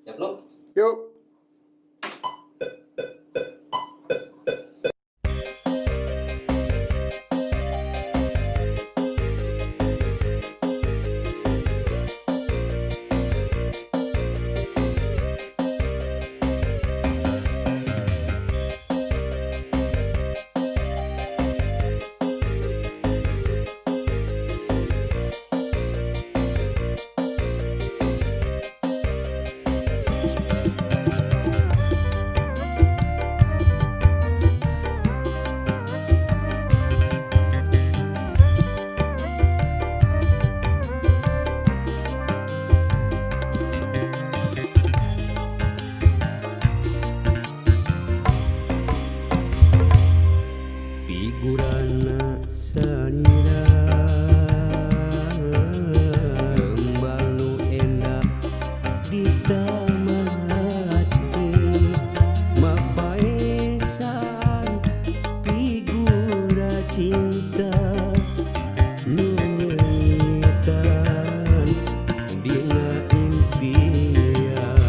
Siap lu? Yuk. Figurana salira, kembang nu endah di taman hati, mapaesan figura cinta nu nyeungitan dina impian.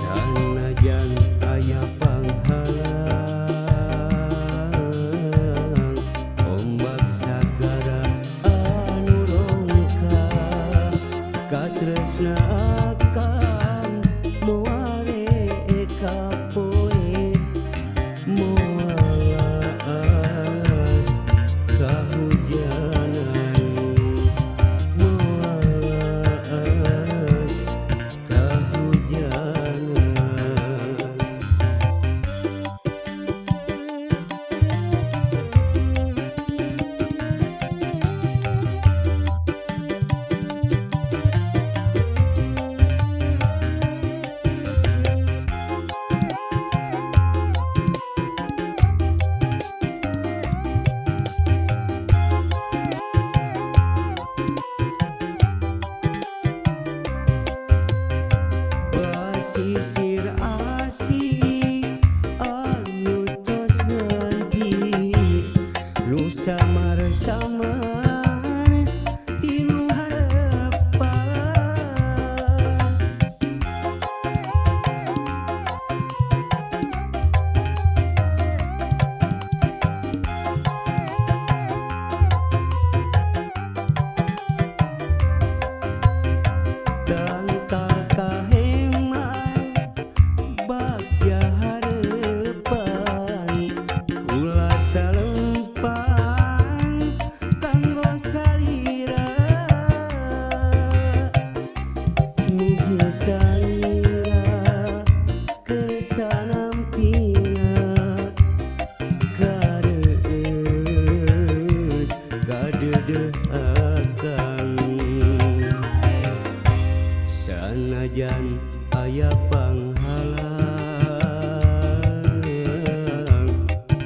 Sanajan aya panghalang, ombak sagara anu rongkah, katresna akang moal kapoe, moal aas kahujanan, moal aas kahujanan. Basisir asih anu tos nganti, nu samar-samar tinu harepan. Tangkal kahemang bagja harepan, ulah salempang kanggo salira. Mugi salira kersa nampina, kareueus kadeudeuh akang. Sanajan aya panghalang,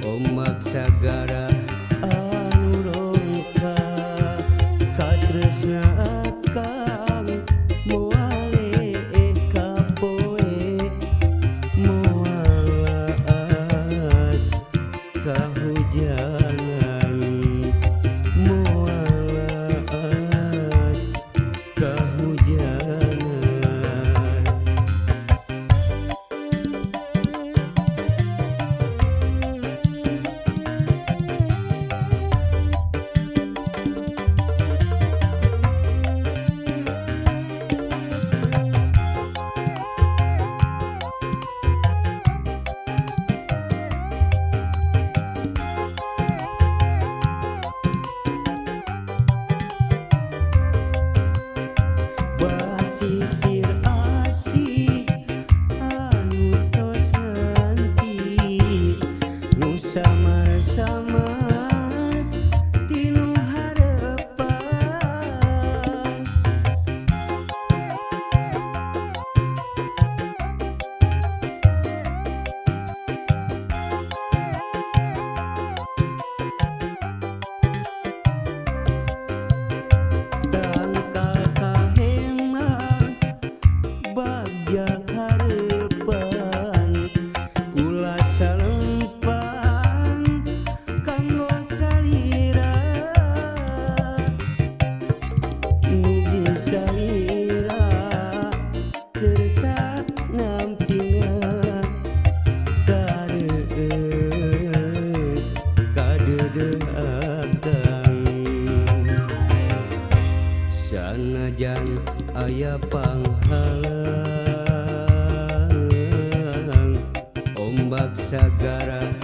ombak sagara anu rongkah, katresna akang moal kapoe, moal aas kahujanan, moal aas kahujanan. Sanajan aya panghalang, ombak sagara.